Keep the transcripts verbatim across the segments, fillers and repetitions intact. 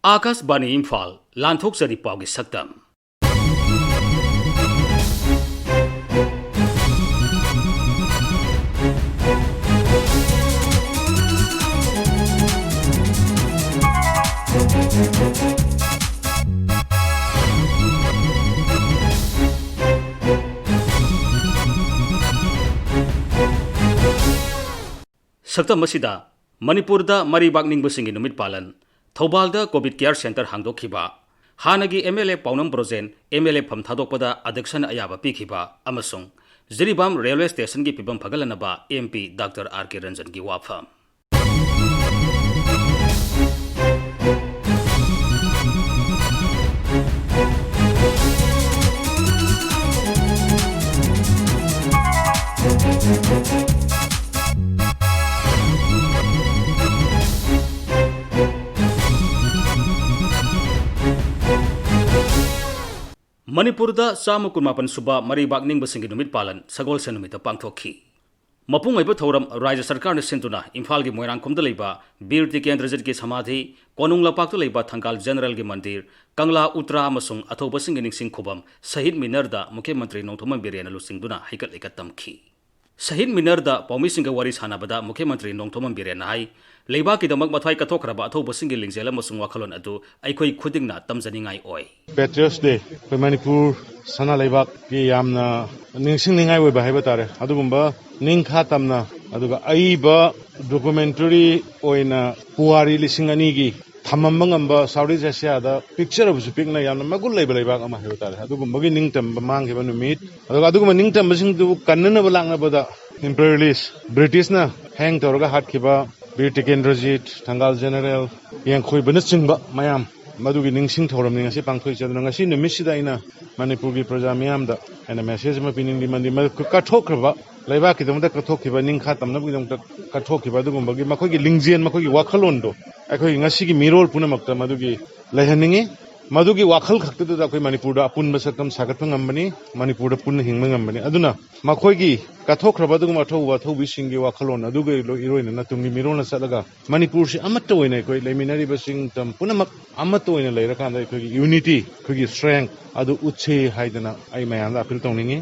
ꯑꯥꯀꯥꯁꯕꯥꯅꯤ ꯏꯝꯐꯥꯜ, ꯂꯥꯟꯊꯣꯛꯆꯔꯤ ꯄꯥꯎꯒꯤ ꯁꯛꯇꯝ꯫ ꯁꯛꯇꯝ ꯑꯁꯤꯗ ꯃꯅꯤꯄꯨꯔꯗ ꯃꯔꯩꯕꯥꯛ ꯅꯤꯡꯕꯁꯤꯡꯒꯤ ꯅꯨꯃꯤꯠ ꯄꯥꯂꯟ, ꯊꯧꯕꯥꯜꯗ COVID care center ꯍꯥꯡꯗꯣꯛꯈꯤꯕ, ꯍꯥꯟꯅꯒꯤ MLA ꯄꯥꯎꯅꯝ ꯕ꯭ꯔꯣꯖꯦꯟ MLA ꯐꯝ ꯊꯥꯗꯣꯛꯄꯗ ꯑꯗꯦꯛꯁꯟ ꯑꯌꯥꯕ ꯄꯤꯈꯤꯕ ꯑꯃꯁꯨꯡ ꯖꯤꯔꯤꯕꯥꯝ ꯔꯦꯜꯋꯦ ꯁ꯭ꯇꯦꯁꯟꯒꯤ ꯐꯤꯕꯝ ꯐꯒꯠꯂꯅꯕ MP ꯗꯥꯛꯇꯔ R K ꯔꯟꯖꯟꯒꯤ ꯋꯥꯐꯝ꯫ ꯃꯅꯤꯄꯨꯔꯗ ꯆꯥꯝꯃ ꯀꯨꯟꯃꯥꯄꯟ ꯁꯨꯕ ꯃꯔꯩꯕꯥꯛ ꯅꯤꯡꯕꯁꯤꯡꯒꯤ ꯅꯨꯃꯤꯠ ꯄꯥꯂꯟ ꯁꯒꯣꯜꯁꯦꯟ ꯅꯨꯃꯤꯠꯇ ꯄꯥꯡꯊꯣꯛꯈꯤ꯫ ꯃꯄꯨꯡ ꯑꯣꯏꯕ ꯊꯧꯔꯝ ꯔꯥꯖ꯭ꯌ ꯁꯔꯀꯥꯔꯅ ꯁꯤꯟꯗꯨꯅ ꯏꯝꯐꯥꯜꯒꯤ ꯃꯣꯏꯔꯥꯡꯈꯣꯝꯗ ꯂꯩꯕ ꯕꯤꯔ ꯇꯤꯀꯦꯟꯗ꯭ꯔꯖꯤꯠꯀꯤ ꯁꯃꯥꯙꯤ, ꯀꯣꯅꯨꯡ ꯂꯝꯄꯥꯛꯇ ꯂꯩꯕ ꯊꯪꯒꯥꯜ ꯖꯦꯅꯔꯦꯜꯒꯤ ꯃꯟꯗꯤꯔ, ꯀꯪꯂꯥ, ꯎꯇ꯭ꯔꯥ ꯑꯃꯁꯨꯡ ꯑꯊꯧꯕꯁꯤꯡꯒꯤ ꯅꯤꯡꯁꯤꯡ ꯈꯨꯕꯝ ꯁꯍꯤꯗ ꯃꯤꯅꯔꯗ ꯃꯨꯈ꯭ꯌ ꯃꯟꯇ꯭ꯔꯤ ꯅꯣꯡꯊꯣꯝꯕꯝ ꯕꯤꯔꯦꯟꯅ ꯂꯨꯆꯤꯡꯗꯨꯅ ꯍꯩꯀꯠ ꯂꯩꯀꯠ ꯇꯝꯈꯤ꯫ ꯁꯍꯤꯗ ꯃꯤꯅꯔꯗ ꯄꯥꯎꯃꯤꯁꯤꯡꯒ ꯋꯥꯔꯤ ꯁꯥꯟꯅꯕꯗ ꯃꯨꯈ꯭ꯌ ꯃꯟꯇ꯭ꯔꯤ ꯅꯣꯡꯊꯣꯝꯕꯝ ꯕꯤꯔꯦꯟꯅ ꯍꯥꯏ, ꯂꯩꯕꯥꯛꯀꯤꯗꯃꯛ ꯃꯊ꯭ꯋꯥꯏ ꯀꯠꯊꯣꯛꯈ꯭ꯔꯕ ꯑꯊꯧꯕꯁꯤꯡꯒꯤ ꯂꯤꯡꯖꯦꯜ ꯑꯃꯁꯨꯡ ꯋꯥꯈꯜꯂꯣꯟ ꯑꯗꯨ ꯑꯩꯈꯣꯏ ꯈꯨꯗꯤꯡꯅ ꯇꯝꯖꯅꯤꯡꯉꯥꯏ ꯑꯣꯏ꯫ Patriots Day, ꯑꯩꯈꯣꯏ ꯃꯅꯤꯄꯨꯔ ꯁꯅꯥ ꯂꯩꯕꯥꯛꯀꯤ ꯌꯥꯝꯅ ꯅꯤꯡꯁꯤꯡꯅꯤꯡꯉꯥꯏ ꯑꯣꯏꯕ ꯍꯥꯏꯕ ꯇꯥꯔꯦ꯫ ꯑꯗꯨꯒꯨꯝꯕ ꯅꯤꯡꯈꯥ ꯇꯝꯅ, ꯑꯗꯨꯒ ꯑꯏꯕ documentary ꯑꯣꯏꯅ ꯄꯨꯋꯥꯔꯤ ꯂꯤꯁꯤꯡ ꯑꯅꯤꯒꯤ ꯊꯝꯃꯝꯕ ꯉꯝꯕ South East Asiaꯗ ꯄꯤꯛꯆꯔꯕꯁꯨ ꯄꯤꯛꯅ ꯌꯥꯝꯅ ꯃꯒꯨꯟ ꯂꯩꯕ ꯂꯩꯕꯥꯛ ꯑꯃ ꯍꯥꯏꯕ ꯇꯥꯔꯦ꯫ ꯑꯗꯨꯒꯨꯝꯕꯒꯤ ꯅꯤꯡꯇꯝꯕ ꯃꯥꯡꯈꯤꯕ ꯅꯨꯃꯤꯠ, ꯑꯗꯨꯒ ꯑꯗꯨꯒꯨꯝꯕ ꯅꯤꯡꯇꯝꯕꯁꯤꯡꯗꯨꯕꯨ ꯀꯟꯅꯅꯕ ꯂꯥꯛꯅꯕꯗ imperialist Britishꯅ hang ꯇꯧꯔꯒ ꯍꯥꯠꯈꯤꯕ ꯕꯤꯔ ꯇꯤꯀꯦꯟꯗ꯭ꯔꯖꯤꯠ, ꯊꯪꯒꯥꯜ ꯖꯦꯅꯔꯦꯜ ꯌꯦꯡꯈꯣꯏꯕꯅꯆꯤꯡꯕ ꯃꯌꯥꯝ, ꯃꯗꯨꯒꯤ ꯅꯤꯡꯁꯤꯡ ꯊꯧꯔꯝꯅꯤ ꯉꯁꯤ ꯄꯥꯡꯊꯣꯛꯏꯁꯦ꯫ ꯑꯗꯨꯅ ꯉꯁꯤ ꯅꯨꯃꯤꯠꯁꯤꯗ ꯑꯩꯅ ꯃꯅꯤꯄꯨꯔꯒꯤ ꯄ꯭ꯔꯖꯥ ꯃꯤꯌꯥꯝꯗ ꯑꯩꯅ message ꯑꯃ ꯄꯤꯅꯤꯡꯂꯤ, ꯃꯔꯝꯗꯤ ꯃꯗꯨ ꯀꯠꯊꯣꯛꯈ꯭ꯔꯕ, ꯂꯩꯕꯥꯛꯀꯤꯗꯃꯛꯇ ꯀꯠꯊꯣꯛꯈꯤꯕ, ꯅꯤꯡꯈꯥ ꯇꯝꯅꯕꯒꯤꯗꯃꯛꯇ ꯀꯠꯊꯣꯛꯈꯤꯕ ꯑꯗꯨꯒꯨꯝꯕꯒꯤ ꯃꯈꯣꯏꯒꯤ ꯂꯤꯡꯖꯦꯜ, ꯃꯈꯣꯏꯒꯤ ꯋꯥꯈꯜꯂꯣꯟꯗꯣ ꯑꯩꯈꯣꯏꯒꯤ ꯉꯁꯤꯒꯤ ꯃꯤꯔꯣꯜ ꯄꯨꯝꯅꯃꯛꯇ ꯃꯗꯨꯒꯤ ꯂꯩꯍꯟꯅꯤꯡꯉꯤ꯫ ꯃꯗꯨꯒꯤ ꯋꯥꯈꯜ ꯈꯛꯇꯗꯨꯗ ꯑꯩꯈꯣꯏ ꯃꯅꯤꯄꯨꯔꯗ ꯑꯄꯨꯟꯕ ꯁꯛꯇꯝ ꯁꯥꯒꯠꯄ ꯉꯝꯕꯅꯤ, ꯃꯅꯤꯄꯨꯔꯗ ꯄꯨꯟꯅ ꯍꯤꯡꯕ ꯉꯝꯕꯅꯤ꯫ ꯑꯗꯨꯅ ꯃꯈꯣꯏꯒꯤ ꯀꯠꯊꯣꯛꯈ꯭ꯔꯕ ꯑꯗꯨꯒꯨꯝꯕ ꯑꯊꯧꯕ ꯑꯊꯧꯕꯤꯁꯤꯡꯒꯤ ꯋꯥꯈꯜꯂꯣꯟ ꯑꯗꯨꯒ ꯏꯔꯣꯏꯅꯅ ꯇꯨꯡꯒꯤ ꯃꯤꯔꯣꯜꯅ ꯆꯠꯂꯒ ꯃꯅꯤꯄꯨꯔꯁꯤ ꯑꯃꯠꯇ ꯑꯣꯏꯅ ꯑꯩꯈꯣꯏ ꯂꯩꯃꯤꯟꯅꯔꯤꯕꯁꯤꯡ ꯃꯇꯝ ꯄꯨꯝꯅꯃꯛ ꯑꯃꯠꯇ ꯑꯣꯏꯅ ꯂꯩꯔꯀꯥꯟꯗ ꯑꯩꯈꯣꯏꯒꯤ unity, ꯑꯩꯈꯣꯏꯒꯤ strength ꯑꯗꯨ ꯎꯠꯁꯤ ꯍꯥꯏꯗꯅ ꯑꯩ ꯃꯌꯥꯝꯗ appeal ꯇꯧꯅꯤꯡꯉꯤ꯫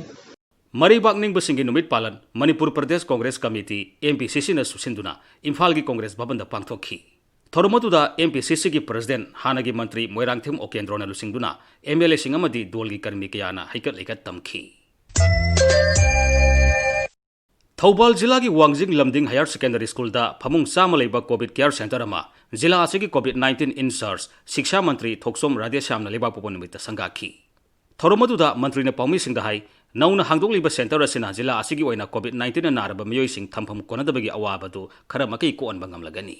ꯃꯔꯩꯕꯥꯛ ꯅꯤꯡꯕꯁꯤꯡꯒꯤ ꯅꯨꯃꯤꯠ ꯄꯥꯂꯟ Manipur Pradesh Congress committee, M P C C ꯅ ꯁꯨꯞꯁꯤꯟꯗꯨꯅ ꯏꯝꯐꯥꯜꯒꯤ ꯀꯣꯡꯒ꯭ꯔꯦꯁ ꯚꯕꯟꯗ ꯄꯥꯡꯊꯣꯛꯈꯤ꯫ ꯊꯧꯔꯝ ꯑꯗꯨꯗ M P C C ꯒꯤ president ꯍꯥꯟꯅꯒꯤ ꯃꯟꯇ꯭ꯔꯤ ꯃꯣꯏꯔꯥꯡꯊꯦꯝ ꯑꯣꯀꯦꯟꯗ꯭ꯔꯣꯅ ꯂꯨꯆꯤꯡꯗꯨꯅ M L A ꯁꯤꯡ ꯑꯃꯗꯤ ꯗꯣꯜꯒꯤ ꯀꯔꯃꯤ ꯀꯌꯥꯅ ꯍꯩꯀꯠ ꯂꯩꯀꯠ ꯇꯝꯈꯤ꯫ ꯊꯧꯕꯥꯜ ꯖꯤꯂꯥꯒꯤ ꯋꯥꯡꯖꯤꯡ ꯂꯝꯗꯤꯡ Higher Secondary School ꯗ ꯐꯃꯨꯡ ꯆꯥꯝꯃ ꯂꯩꯕ COVID care center ꯑꯃ ꯖꯤꯂꯥ ꯑꯁꯤꯒꯤ COVID nineteen in charge ꯁꯤꯛꯁꯥ ꯃꯟꯇ꯭ꯔꯤ ꯊꯣꯛꯆꯣꯝ ꯔꯥꯙꯦꯁ꯭ꯌꯥꯝꯅ ꯂꯩꯕꯥꯛꯄꯣꯛꯄ ꯅꯨꯃꯤꯠꯇ ꯁꯪꯒꯥꯈꯤ꯫ ꯊꯧꯔꯝ ꯑꯗꯨꯗ ꯃꯟꯇ꯭ꯔꯤꯅ ꯄꯥꯎꯃꯤꯁꯤꯡꯗ ꯍꯥꯏ, ꯅꯧꯅ ꯍꯥꯡꯗꯣꯛꯂꯤꯕ center ꯑꯁꯤꯅ ꯖꯤꯂꯥ ꯑꯁꯤꯒꯤ ꯑꯣꯏꯅ COVID nineteen ꯅ ꯅꯥꯔꯕ ꯃꯤꯑꯣꯏꯁꯤꯡ ꯊꯝꯐꯝ ꯀꯣꯟꯅꯗꯕꯒꯤ ꯑꯋꯥꯕꯗꯨ ꯈꯔ ꯃꯈꯩ ꯀꯣꯛꯍꯟꯕ ꯉꯝꯂꯒꯅꯤ꯫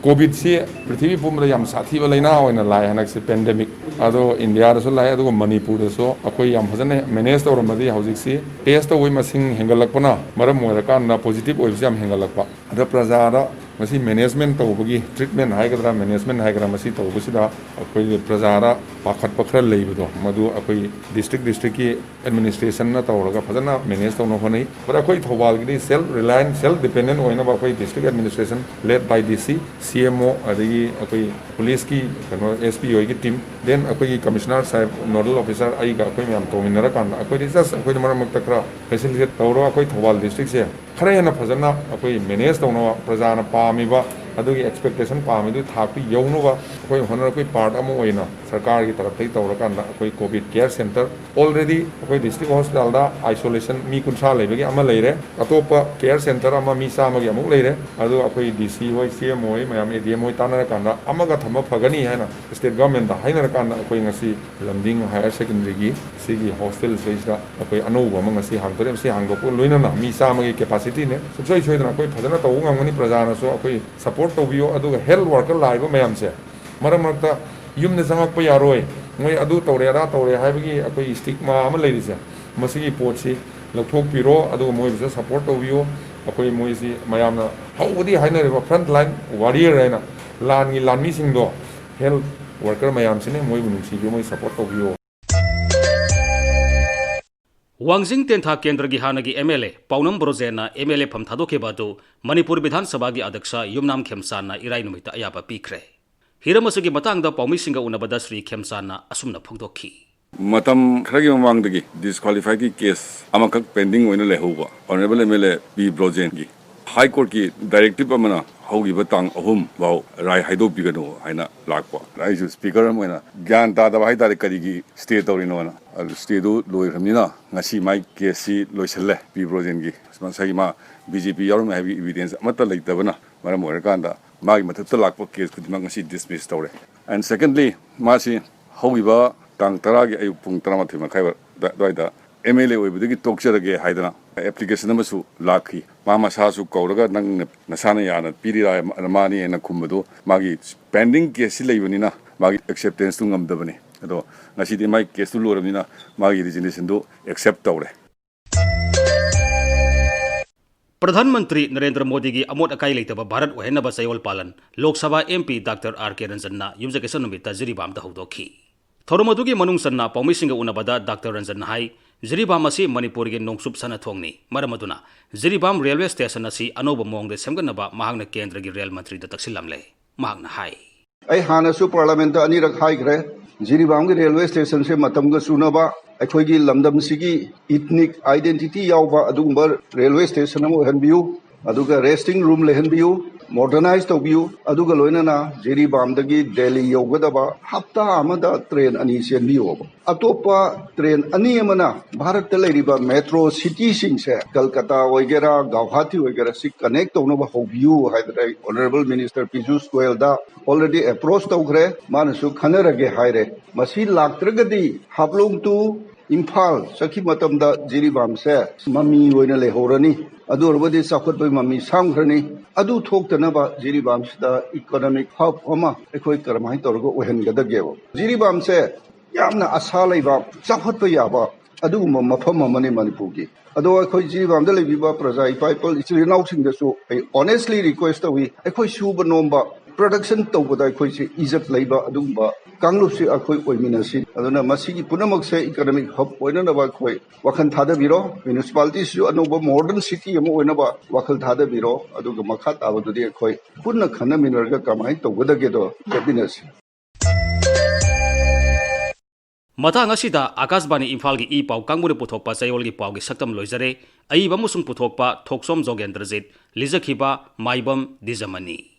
ꯀꯣꯚꯤꯗꯁꯤ ꯄ꯭ꯔꯤꯊꯤꯕꯤ ꯄꯨꯝꯕꯗ ꯌꯥꯝ ꯁꯥꯊꯤꯕ ꯂꯥꯏꯅꯥ ꯑꯣꯏꯅ ꯂꯥꯛꯑꯦ ꯍꯟꯗꯛꯁꯦ, pandemic꯫ ꯑꯗꯣ ꯏꯟꯗꯤꯌꯥꯗꯁꯨ ꯂꯥꯛꯑꯦ, ꯑꯗꯨꯒ ꯃꯅꯤꯄꯨꯔꯗꯁꯨ ꯑꯩꯈꯣꯏ ꯌꯥꯝ ꯐꯖꯅ manage ꯇꯧꯔꯝꯃꯗꯤ ꯍꯧꯖꯤꯛꯁꯤ test ꯇꯧꯕꯒꯤ ꯃꯁꯤꯡ ꯍꯦꯟꯒꯠꯂꯛꯄꯅ ꯃꯔꯝ ꯑꯣꯏꯔꯀꯥꯟꯗ positive ꯑꯣꯏꯕꯁꯤ ꯌꯥꯝ ꯍꯦꯟꯒꯠꯂꯛꯄ꯫ ꯑꯗ ꯄ꯭ꯔꯖꯥꯗ ꯃꯁꯤ management ꯇꯧꯕꯒꯤ treatment ꯍꯥꯏꯒꯗ꯭ꯔꯥ, management ꯍꯥꯏꯒꯗ꯭ꯔꯥ, ꯃꯁꯤ ꯇꯧꯕꯁꯤꯗ ꯑꯩꯈꯣꯏꯒꯤ ꯄ꯭ꯔꯖꯥꯗ ꯄꯥꯈꯠꯄ ꯈꯔ ꯂꯩꯕꯗꯣ, ꯃꯗꯨ ꯑꯩꯈꯣꯏ district districtꯀꯤ administrationꯅ ꯇꯧꯔꯒ ꯐꯖꯅ manage ꯇꯧꯅꯕ ꯍꯣꯠꯅꯩ꯫ But ꯑꯩꯈꯣꯏ ꯊꯧꯕꯥꯜꯒꯤꯗꯤ self reliant, self dependent ꯑꯣꯏꯅꯕ ꯑꯩꯈꯣꯏ district administration led by D C, C M O, ꯑꯗꯒꯤ ꯑꯩꯈꯣꯏ policeꯀꯤ ꯀꯩꯅꯣ, S P ꯍꯣꯏꯒꯤ team, then ꯑꯩꯈꯣꯏꯒꯤ commissioner ꯁꯥꯍꯦꯕ, nodal officer, ꯑꯩꯒ ꯑꯩꯈꯣꯏ ꯃꯌꯥꯝ ꯇꯧꯃꯤꯟꯅꯔꯀꯥꯟꯗ ꯑꯩꯈꯣꯏꯗꯤ just ꯑꯩꯈꯣꯏꯗ ꯃꯔꯛ ꯃꯔꯛꯇ ꯈꯔ facilitate ꯇꯧꯔꯒ ꯑꯩꯈꯣꯏ ꯊꯧꯕꯥꯜ districtꯁꯦ ꯈꯔ ꯍꯦꯟꯅ ꯐꯖꯅ ꯑꯩꯈꯣꯏ manage ꯇꯧꯅꯕ, ꯄ꯭ꯔꯖꯥꯅ ꯄꯥꯝꯃꯤꯕ ꯑꯗꯨꯒꯤ expectation ꯄꯥꯝꯃꯤꯗꯨ ꯊꯥꯛꯇꯨ ꯌꯧꯅꯕ ꯑꯩꯈꯣꯏ ꯍꯣꯠꯅꯔꯛꯄꯒꯤ part ꯑꯃ ꯑꯣꯏꯅ ꯁꯔꯀꯥꯔꯒꯤ ꯇꯔꯞꯇꯒꯤ ꯇꯧꯔꯀꯥꯟꯗ ꯑꯩꯈꯣꯏ COVID care center already ꯑꯩꯈꯣꯏ district hospitalꯗ isolation ꯃꯤ ꯀꯨꯟꯊ꯭ꯔꯥ ꯂꯩꯕꯒꯤ ꯑꯃ ꯂꯩꯔꯦ, ꯑꯇꯣꯞꯄ care center ꯑꯃ ꯃꯤ ꯆꯥꯝꯃꯒꯤ ꯑꯃꯨꯛ ꯂꯩꯔꯦ꯫ ꯑꯗꯨ ꯑꯩꯈꯣꯏ D C ꯍꯣꯏ, C M O ꯍꯣꯏ ꯃꯌꯥꯝ, A D M ꯍꯣꯏ ꯇꯥꯟꯅꯔꯀꯥꯟꯗ ꯑꯃꯒ ꯊꯝꯕ ꯐꯒꯅꯤ ꯍꯥꯏꯅ state governmentꯗ ꯍꯥꯏꯅꯔꯀꯥꯟꯗ ꯑꯩꯈꯣꯏ ꯉꯁꯤ ꯂꯝꯗꯤꯡ Higher Secondary ꯒꯤ ꯁꯤꯒꯤ hostel ꯁꯤꯗꯩꯁꯤꯗ ꯑꯩꯈꯣꯏ ꯑꯅꯧꯕ ꯑꯃ ꯉꯁꯤ ꯍꯥꯡꯗꯣꯔꯛꯑꯦ꯫ ꯃꯁꯤ ꯍꯥꯡꯗꯣꯛꯄ ꯂꯣꯏꯅꯅ ꯃꯤ ꯆꯥꯝꯃꯒꯤ capacityꯅꯦ꯫ ꯁꯨꯡꯁꯣꯏ ꯁꯣꯏꯗꯅ ꯑꯩꯈꯣꯏ ꯐꯖꯅ ꯇꯧꯕ ꯉꯝꯒꯅꯤ꯫ ꯄ꯭ꯔꯖꯥꯅꯁꯨ ꯑꯩꯈꯣꯏ support ꯇꯧꯕꯤꯌꯨ꯫ ꯑꯗꯨꯒ health worker ꯂꯥꯛꯏꯕ ꯃꯌꯥꯝꯁꯦ ꯃꯔꯛ ꯃꯔꯛꯇ ꯌꯨꯝꯗ ꯆꯪꯉꯛꯄ ꯌꯥꯔꯣꯏ, ꯃꯣꯏ ꯑꯗꯨ ꯇꯧꯔꯦ ꯑꯗꯥ ꯇꯧꯔꯦ ꯍꯥꯏꯕꯒꯤ ꯑꯩꯈꯣꯏ stigma ꯑꯃ ꯂꯩꯔꯤꯁꯦ, ꯃꯁꯤꯒꯤ ꯄꯣꯠꯁꯤ ꯂꯧꯊꯣꯛꯄꯤꯔꯣ꯫ ꯑꯗꯨꯒ ꯃꯣꯏꯕꯨꯁꯨ support ꯇꯧꯕꯤꯌꯨ꯫ ꯑꯩꯈꯣꯏ ꯃꯣꯏꯁꯤ ꯃꯌꯥꯝꯅ ꯍꯧꯕꯗꯤ ꯍꯥꯏꯅꯔꯤꯕ front line warrior ꯍꯥꯏꯅ ꯂꯥꯟꯒꯤ ꯂꯥꯟꯃꯤꯁꯤꯡꯗꯣ health ꯋꯥꯔꯀꯔ ꯃꯌꯥꯝꯁꯤꯅ ꯃꯣꯏꯕꯨ ꯅꯨꯡꯁꯤꯕꯤꯌꯨ, ꯃꯣꯏ ꯁꯄꯣꯔꯠ ꯇꯧꯕꯤꯌꯨ꯫ ꯋꯥꯡꯖꯤꯡ ꯇꯦꯟꯊꯥ ꯀꯦꯟꯗ꯭ꯔꯒꯤ ꯍꯥꯟꯅꯒꯤ ꯑꯦꯝ ꯑꯦꯜ ꯑꯦ ꯄꯥꯎꯅꯝ ꯕ꯭ꯔꯣꯖꯦꯟꯅ ꯑꯦꯝ ꯑꯦꯜ ꯑꯦ ꯐꯝ ꯊꯥꯗꯣꯛꯈꯤꯕ ꯑꯗꯨ ꯃꯅꯤꯄꯨꯔ ꯕꯤꯙꯥꯟ ꯁꯚꯥꯒꯤ ꯑꯗ꯭ꯌꯛꯁ ꯌꯨꯝꯅꯥꯝ ꯈꯦꯝꯆꯥꯟꯅ ꯏꯔꯥꯏ ꯅꯨꯃꯤꯠꯇ ꯑꯌꯥꯕ ꯄꯤꯈ꯭ꯔꯦ꯫ ꯍꯤꯔꯝ ꯑꯁꯤꯒꯤ ꯃꯇꯥꯡꯗ ꯄꯥꯎꯃꯤꯁꯤꯡꯒ ꯎꯅꯕꯗ ꯁ꯭ꯔꯤ ꯈꯦꯝꯆꯥꯟꯅ ꯑꯁꯨꯝꯅ ꯐꯣꯡꯗꯣꯛꯈꯤ꯫ ꯃꯇꯝ ꯈꯔꯒꯤ ꯃꯃꯥꯡꯗꯒꯤ ꯗꯤꯁꯀ꯭ꯋꯥꯂꯤꯐꯥꯏꯒꯤ ꯀꯦꯁ ꯑꯃꯈꯛ ꯄꯦꯟꯗꯤꯡ ꯑꯣꯏꯅ ꯂꯩꯍꯧꯕ ꯑꯣꯅꯔꯦꯕꯜ ꯑꯦꯝ ꯑꯦꯜ ꯑꯦ ꯄꯤ ꯕ꯭ꯔꯣꯖꯦꯟꯒꯤ ꯍꯥꯏ ꯀꯣꯔꯠꯀꯤ ꯗꯥꯏꯔꯦꯛꯇꯤꯞ ꯑꯃꯅ ꯍꯧꯈꯤꯕ ꯇꯥꯡ ꯑꯍꯨꯝ ꯐꯥꯎ ꯔꯥꯏ ꯍꯥꯏꯗꯣꯛꯄꯤꯒꯅꯨ ꯍꯥꯏꯅ ꯂꯥꯛꯄ꯫ ꯑꯩꯁꯨ ꯁ꯭ꯄꯤꯀꯔ ꯑꯃ ꯑꯣꯏꯅ ꯒ꯭ꯌꯥꯟ ꯇꯥꯗꯕ ꯍꯥꯏꯇꯥꯔꯦ, ꯀꯔꯤꯒꯤ ꯁ꯭ꯇꯦ ꯇꯧꯔꯤꯅꯣꯅ꯫ ꯑꯗꯨ ꯁ꯭ꯇꯦꯗꯨ ꯂꯣꯏꯈ꯭ꯔꯕꯅꯤꯅ ꯉꯁꯤ ꯃꯥꯏ ꯀꯦꯁꯁꯤ ꯂꯣꯏꯁꯤꯜꯂꯦ꯫ ꯄꯤ ꯕ꯭ꯔꯣꯖꯦꯟꯒꯤ ꯉꯁꯥꯏꯒꯤ ꯃꯥ ꯕꯤ ꯖꯦ ꯄꯤ ꯌꯥꯎꯔꯝꯃꯦ ꯍꯥꯏꯕꯒꯤ ꯏꯕꯤꯗꯦꯟꯁ ꯑꯃꯠꯇ ꯂꯩꯇꯕꯅ ꯃꯔꯝ ꯑꯣꯏꯔꯀꯥꯟꯗ ꯃꯥꯒꯤ ꯃꯊꯛꯇ ꯂꯥꯛꯄ ꯀꯦꯁ ꯈꯨꯗꯤꯡꯃꯛ ꯉꯁꯤ ꯗꯤꯁꯃꯤꯁ ꯇꯧꯔꯦ꯫ And secondly, ꯃꯥꯁꯤ ꯍꯧꯈꯤꯕ ꯇꯥꯡ ꯇꯔꯥꯒꯤ ꯑꯌꯨꯛ ꯄꯨꯡ ꯇꯔꯥꯃꯥꯊꯣꯏ ꯃꯈꯥꯏ ꯑꯗꯨꯋꯥꯏꯗ ꯑꯦꯝ ꯑꯦꯜ ꯑꯦ ꯑꯣꯏꯕꯗꯒꯤ ꯇꯣꯛꯆꯔꯒꯦ ꯍꯥꯏꯗꯅ ꯑꯦꯄ꯭ꯂꯤꯀꯦꯁꯟ ꯑꯃꯁꯨ ꯂꯥꯛꯈꯤ꯫ ꯃꯥ ꯃꯁꯥꯁꯨ ꯀꯧꯔꯒ ꯅꯪꯅ ꯅꯁꯥꯅ ꯌꯥꯅ ꯄꯤꯔꯤꯔꯥ ꯃꯥꯅꯤ ꯍꯥꯏꯅ ꯈꯨꯝꯕꯗꯨ ꯃꯥꯒꯤ ꯄꯦꯟꯗꯤꯡ ꯀꯦꯁꯁꯤ ꯂꯩꯕꯅꯤꯅ ꯃꯥꯒꯤ ꯑꯦꯛꯁꯦꯞꯇꯦꯟꯁꯇꯨ ꯉꯝꯗꯕꯅꯤ꯫ ꯑꯗꯣ ꯉꯁꯤꯗꯤ ꯃꯥꯒꯤ ꯀꯦꯁꯇꯨ ꯂꯣꯏꯔꯕꯅꯤꯅ ꯃꯥꯒꯤ ꯔꯤꯖꯤꯒꯅꯦꯁꯟꯗꯨ ꯑꯦꯛꯁꯦꯞ ꯇꯧꯔꯦ꯫ ꯄ꯭ꯔꯙꯥꯟ ꯃꯟꯇ꯭ꯔꯤ ꯅꯔꯦꯟꯗ꯭ꯔ ꯃꯣꯗꯤꯒꯤ ꯑꯃꯣꯠ ꯑꯀꯥꯏ ꯂꯩꯇꯕ ꯚꯥꯔꯠ ꯑꯣꯏꯍꯟꯅꯕ ꯆꯌꯣꯜ ꯄꯥꯂꯟ Lok Sabha M P doctor R ꯀꯦ ꯔꯟꯖꯟꯅ ꯌꯨꯝꯖꯀꯩꯁ ꯅꯨꯃꯤꯠꯇ ꯖꯤꯔꯤꯕꯥꯝꯗ ꯍꯧꯗꯣꯛꯈꯤ꯫ ꯊꯧꯔꯝ ꯑꯗꯨꯒꯤ ꯃꯅꯨꯡ ꯆꯟꯅ ꯄꯥꯎꯃꯤꯁꯤꯡꯒ ꯎꯅꯕꯗ ꯗꯥꯛꯇꯔ ꯔꯟꯖꯟꯅ ꯍꯥꯏ, ꯖꯤꯔꯤꯕꯥꯝ ꯑꯁꯤ ꯃꯅꯤꯄꯨꯔꯒꯤ ꯅꯣꯡꯆꯨꯞ ꯁꯅꯥꯊꯣꯡꯅꯤ, ꯃꯔꯝ ꯑꯗꯨꯅ ꯖꯤꯔꯤꯕꯥꯝ ꯔꯦꯜꯋꯦ ꯁ꯭ꯇꯦꯁꯟ ꯑꯁꯤ ꯑꯅꯧꯕ ꯃꯑꯣꯡꯗ ꯁꯦꯝꯒꯠꯅꯕ ꯃꯍꯥꯛꯅ ꯀꯦꯟꯗ꯭ꯔꯒꯤ ꯔꯦꯜ ꯃꯟꯇ꯭ꯔꯤꯗ ꯇꯛꯁꯤꯜꯂꯝꯂꯦ꯫ ꯃꯍꯥꯛꯅ ꯍꯥꯏ꯫ ꯑꯩ ꯍꯥꯟꯅꯁꯨ ꯄꯥꯔꯂꯥꯃꯦꯟꯠꯇ ꯑꯅꯤꯔꯛ ꯍꯥꯏꯈ꯭ꯔꯦ, ꯖꯤꯔꯤꯕꯥꯝꯒꯤ ꯔꯦꯜꯋꯦ ꯁ꯭ꯇꯦꯁꯟꯁꯦ ꯃꯇꯝꯒ ꯆꯨꯅꯕ ꯑꯩꯈꯣꯏꯒꯤ ꯂꯝꯗꯝꯁꯤꯒꯤ ꯏꯊꯅꯤꯛ ꯑꯥꯏꯗꯦꯟꯇꯤꯇꯤ ꯌꯥꯎꯕ ꯑꯗꯨꯒꯨꯝꯕ ꯔꯦꯜꯋꯦ ꯁ꯭ꯇꯦꯁꯟ ꯑꯃ ꯑꯣꯏꯍꯟꯕꯤꯌꯨ, ꯑꯗꯨꯒ ꯔꯦꯁꯇꯤꯡ ꯔꯨꯝ ꯂꯩꯍꯟꯕꯤꯌꯨ, ꯃꯣꯗꯔꯅꯥꯏꯖ ꯇꯧꯕꯤꯌꯨ, ꯑꯗꯨꯒ ꯂꯣꯏꯅꯅ ꯖꯤꯔꯤꯕꯥꯝꯗꯒꯤ ꯗꯦꯜꯂꯤ ꯌꯧꯒꯗꯕ ꯍꯞꯇꯥ ꯑꯃꯗ ꯇ꯭ꯔꯦꯟ ꯑꯅꯤ ꯆꯦꯟꯕꯤꯌꯣꯕ꯫ ꯑꯇꯣꯞꯄ ꯇ꯭ꯔꯦꯟ ꯑꯅꯤ ꯑꯃꯅ ꯚꯥꯔꯠꯇ ꯂꯩꯔꯤꯕ ꯃꯦꯇ꯭ꯔꯣ ꯁꯤꯇꯤꯁꯤꯡꯁꯦ, ꯀꯜꯀꯇꯥ ꯑꯣꯏꯒꯦꯔꯥ, ꯒꯧꯍꯥꯇꯤ ꯑꯣꯏꯒꯦꯔꯥ, ꯁꯤ ꯀꯅꯦꯛ ꯇꯧꯅꯕ ꯍꯧꯕꯤꯌꯨ ꯍꯥꯏꯗꯅ ꯑꯩ honourable minister Piyush ꯒꯣꯌꯜꯗ already approach ꯇꯧꯈ꯭ꯔꯦ, ꯃꯥꯅꯁꯨ ꯈꯟꯅꯔꯒꯦ ꯍꯥꯏꯔꯦ꯫ ꯃꯁꯤ ꯂꯥꯛꯇ꯭ꯔꯒꯗꯤ ꯍꯥꯐꯂꯣꯡ ꯇꯨ ꯏꯝꯐꯥꯜ ꯆꯠꯈꯤ ꯃꯇꯝꯗ ꯖꯤꯔꯤꯕꯥꯝꯁꯦ ꯃꯃꯤ ꯑꯣꯏꯅ ꯂꯩꯍꯧꯔꯅꯤ꯫ ꯑꯗꯨ ꯑꯣꯏꯔꯕꯗꯤ ꯆꯥꯎꯈꯠꯄꯒꯤ ꯃꯃꯤ ꯁꯥꯡꯈ꯭ꯔꯅꯤ꯫ ꯑꯗꯨ ꯊꯣꯛꯇꯅꯕ ꯖꯤꯔꯤꯕꯥꯝꯁꯤꯗ ꯏꯀꯣꯅꯣꯃꯤꯛ ꯍꯕ ꯑꯃ ꯑꯩꯈꯣꯏ ꯀꯔꯝꯍꯥꯏꯅ ꯇꯧꯔꯒ ꯑꯣꯏꯍꯟꯒꯗꯒꯦꯕ? ꯖꯤꯔꯤꯕꯥꯝꯁꯦ ꯌꯥꯝꯅ ꯑꯁꯥ ꯂꯩꯕ, ꯆꯥꯎꯈꯠꯄ ꯌꯥꯕ ꯑꯗꯨꯒꯨꯝꯕ ꯃꯐꯝ ꯑꯃꯅꯤ ꯃꯅꯤꯄꯨꯔꯒꯤ꯫ ꯑꯗꯣ ꯑꯩꯈꯣꯏ ꯖꯤꯔꯤꯕꯥꯝꯗ ꯂꯩꯕꯤꯕ ꯄ꯭ꯔꯖꯥ, ꯏꯄꯥ ꯏꯄꯨ, ꯏꯆꯤꯜ ꯏꯅꯥꯎꯁꯤꯡꯗꯁꯨ ꯑꯩ ꯑꯣꯅꯦꯁꯂꯤ ꯔꯤꯀ꯭ꯋꯦꯁ ꯇꯧꯏ, ꯑꯩꯈꯣꯏ ꯁꯨꯕ ꯅꯣꯝꯕ ꯄ꯭ꯔꯗꯛꯁꯟ ꯇꯧꯕꯗ ꯑꯩꯈꯣꯏꯁꯦ ꯏꯖꯠ ꯂꯩꯕ ꯑꯗꯨꯒꯨꯝꯕ ꯀꯥꯡꯂꯨꯞꯁꯤ ꯑꯩꯈꯣꯏ ꯑꯣꯏꯃꯤꯟꯅꯁꯤ꯫ ꯑꯗꯨꯅ ꯃꯁꯤꯒꯤ ꯄꯨꯝꯅꯃꯛꯁꯦ ꯏꯀꯣꯅꯣꯃꯤꯛ ꯍꯕ ꯑꯣꯏꯅꯅꯕ ꯑꯩꯈꯣꯏ ꯋꯥꯈꯜ ꯊꯥꯗꯕꯤꯔꯣ꯫ ꯃ꯭ꯌꯨꯅꯤꯁꯤꯄꯥꯂꯤꯇꯤꯁꯤꯁꯨ ꯑꯅꯧꯕ ꯃꯣꯗꯔꯟ ꯁꯤꯇꯤ ꯑꯃ ꯑꯣꯏꯅꯕ ꯋꯥꯈꯜ ꯊꯥꯗꯕꯤꯔꯣ꯫ ꯑꯗꯨꯒ ꯃꯈꯥ ꯇꯥꯕꯗꯨꯗꯤ ꯑꯩꯈꯣꯏ ꯄꯨꯟꯅ ꯈꯟꯅꯃꯤꯟꯅꯔꯒ ꯀꯃꯥꯏꯅ ꯇꯧꯒꯗꯒꯦꯗꯣ ꯆꯠꯃꯤꯟꯅꯁꯤ꯫ ꯃꯇꯥꯡ ꯑꯁꯤꯗ ꯑꯀꯥꯁꯕꯥꯅꯤ ꯏꯝꯐꯥꯜꯒꯤ ꯏ ꯄꯥꯎ ꯀꯥꯡꯕꯨꯅ ꯄꯨꯊꯣꯛꯄ ꯆꯌꯣꯜꯒꯤ ꯄꯥꯎꯒꯤ ꯁꯛꯇꯝ ꯂꯣꯏꯖꯔꯦ꯫ ꯑꯏꯕ ꯑꯃꯁꯨꯡ ꯄꯨꯊꯣꯛꯄ ꯊꯣꯛꯆꯣꯝ ꯖꯣꯒꯦꯟꯗ꯭ꯔꯖꯤꯠ, ꯂꯤꯖꯈꯤꯕ ꯃꯥꯏꯕꯝ ꯗꯤꯖꯃꯅꯤ꯫